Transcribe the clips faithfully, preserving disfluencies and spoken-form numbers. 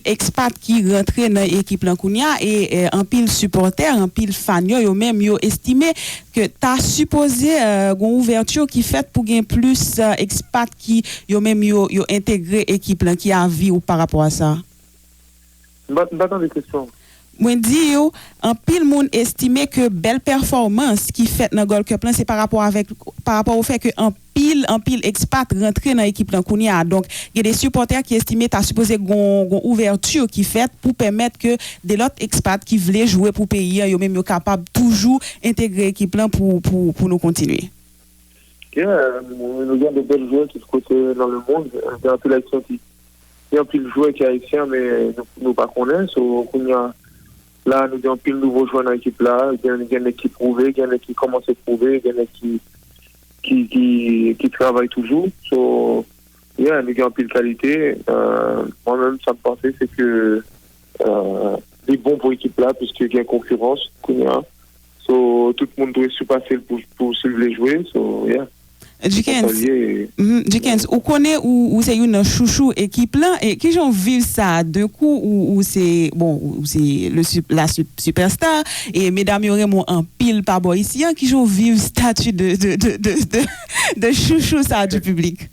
ekspat ki rantre nan ekip lan kounye a, e, e anpil sipòtè, anpil fan yo, yo menm yo estime ke ta sipoze, e, gon ouvèti ki fèt pou gen plis, e, ekspat ki yo menm yo, yo entegre ekip lan. Ki avi w pa rapò a sa? M pa, m pa tande kesyon. Mwen di w, anpil moun estime ke bèl pèfòmans ki fèt nan Gold Cup lan, se pa rapò avèk, pa rapò o fè ke anpil, anpil ekspat rantre nan ekip lan kounye a. Donk, gen de sipòtè ki estime ta sipoze gon, gon ouvèti ki fèt pou pèmèt ke de lòt ekspat ki vle jwe pou peyi an, yo menm yo kapab toujou entegre ekip lan pou, pou, pou nou kontinye. Yeah, nou gen de bèl jwè tout kote nan le mond. Gen anpil Ayisyen ki, gen anpil jwè ki Ayisyen, men nou, nou pa konnen. So, kounye a, la, nou gen anpil nouvo jwè nan ekip la. Gen, gen nèg ki pwouve, gen nèg ki kòmanse pwouve, gen nèg ki, ki, ki, ki travay toujou. So, yeah, nou gen anpil kalite. Euh, mwen menm, sa m panse, se ke, euh, li bon pou ekip la, piske gen konkirans kounye a. So, tout moun dwe sipase l pou, pou si l vle jwe. So, yeah. Dickens, mhm, Dickens, ou konnen ou, ou se youn nan chouchou ekip lan, e kijan w viv sa? De kou, ou, ou se, bon, ou se le sup-, la sup-, superstar, e medam yo renmen w anpil pa bò isi an, kijan w viv stati de, de, de, de, de, de chouchou sa du public?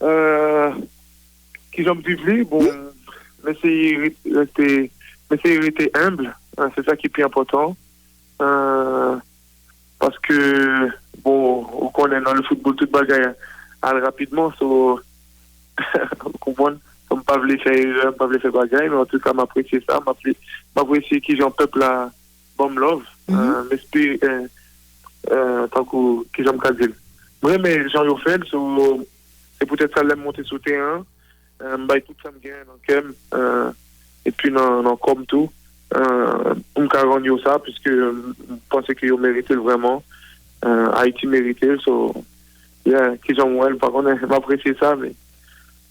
Euh, kijan m viv li? Bon, m eseye re-, rete, m eseye rete enb, euh, se sa ki pi enpòtan. Euh, paske, bon, ou konnen nan le football, tout bagay al rapidman, so, ou konprann? So, m pa vle fè erè, m pa vle fè bagay, men antouka, m apresye sa, m apre-, m apresye kijan pèp la ban m love, euh, m espere, euh, euh, tankou, kijan m ka di l? M renmen jan yo fè l, so, se poutèt sa, lè m monte sou teren an, euh, m bay tout sa m genyen nan kè m, euh, epi nan, nan kò m tou, euh, pou m ka rann yo sa, piske m panse ke yo merite l vrèman. Euh, Ayiti merite l, so, yeah, kijan m wè l, m pa konnen, m apresye sa, men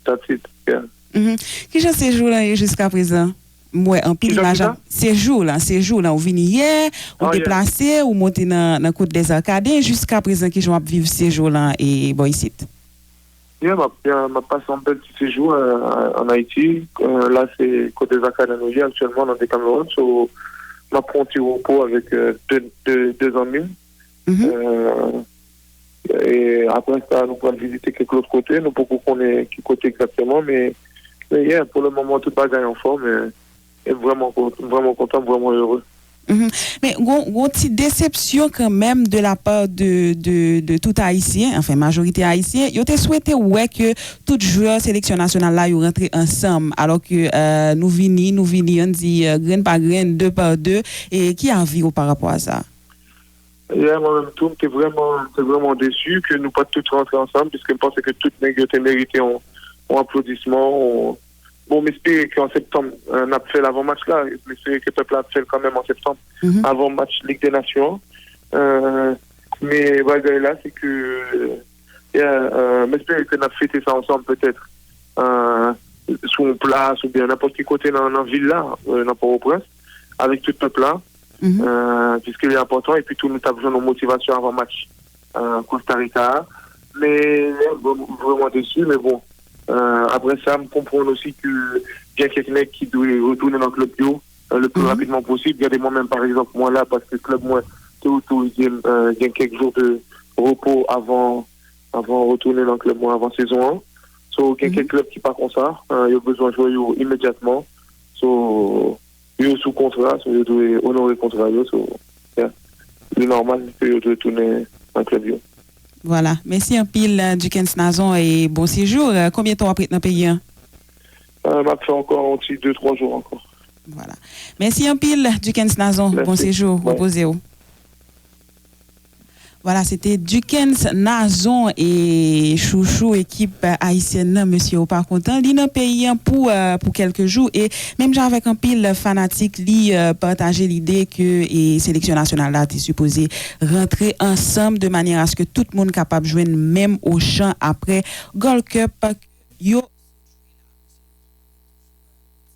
that's it, yeah. Mhm. Kijan sejou lan ye jiska prezan? M wè anpil imaj ap, sejou lan, sejou lan, ou vini yè, ou deplase, ou monte nan, nan Côte des Arcadins, jiska prezan kijan w ap viv sejou lan e bò isit? Yeah, m ap, yeah, m ap pase yon bèl ti sejou, euh, an Ayiti. Euh, la, se Côte des Arcadins nou ye aktyèlman, nan Decameron. So, m ap pran yon ti repo avèk, euh, de, de, de zanmi m. Euh, e apre sa, nou pral vizite kèk lòt kote. Nou poko konnen ki kote egzakteman, men, men yeah, pou le moman, tout bagay anfòm. E, e vrèman kon-, vrèman kontan, vrèman ere. Mhm. Men gon, gon ti desepsyon kanmenm de la part de, de, de tout Ayisyen, anfen, majorite Ayisyen, yo te swete wè ke tout jwè seleksyon nasyonal la, yo rantre ansanm, alò ke, euh, nou vini, nou vini, ann di, euh, grenn pa grenn, de pa de, e ki avi w pa rapò a sa? Yeah, mwen menm tou, m te vrèman, m te vrèman desi ke nou pa t tout rantre ansanm, piske m panse ke tout nèg yo te merite yon, yon aplodisman, yon, bon, m espere ke an septanm, euh, n ap fè l avan match la. M espere ke pèp la ap fè l kanmenm an septanm, avan match Lig dè Nasyon an. Euh, men bagay la, se ke, euh, euh, m espere ke n ap fete sa ansanm, petèt, euh, sou yon plas oubyen nenpòt ki kote nan, nan vil la, euh, nan Pòtoprens, avèk tout pèp la, euh, piske li enpòtan, epi tou nou t ap jwenn yon motivasyon avan match, euh, Costa Rica a. Men, bon, m vrèman desi, men bon, euh, apre sa, m konprann osi ke gen kèk nèg ki dwe retounen nan klèb yo, euh, le pli rapidman posib. Gade mwen menm, pa egzanp, mwen la, paske klèb mwen te otorize m, euh, gen kèk jou de repo avan, avan retounen nan klèb mwen avan sezon an. So, gen kèk klèb ki pa konsa, euh, yo bezwen jwè yo imedyatman. So, yo sou kontra, so yo dwe onore kontra yo, so, yeah. Li nòmal ke yo dwe tounen nan klèb yo. Vwala. Mèsi anpil, euh, Duckens Nazon, e bon sejou. Euh, konbyen tan w ap ret nan peyi an? Euh, m ap fè ankò yon ti de twa jou ankò. Vwala. Mèsi anpil, Duckens Nazon. Bon sejou. Repoze w. Vwala, se te Duckens Nazon e chouchou ekip ayisyèn nan, mesye, ou pa kontan. Li nan peyi an pou, euh, pou kèlke jou e menm jan avèk anpil fanatik, li, euh, pataje lide ke, e, seleksyon nasyonal la te sipoze rantre ansanm de manyè aske tout moun kapab jwenn menm ochan apre Gold Cup yo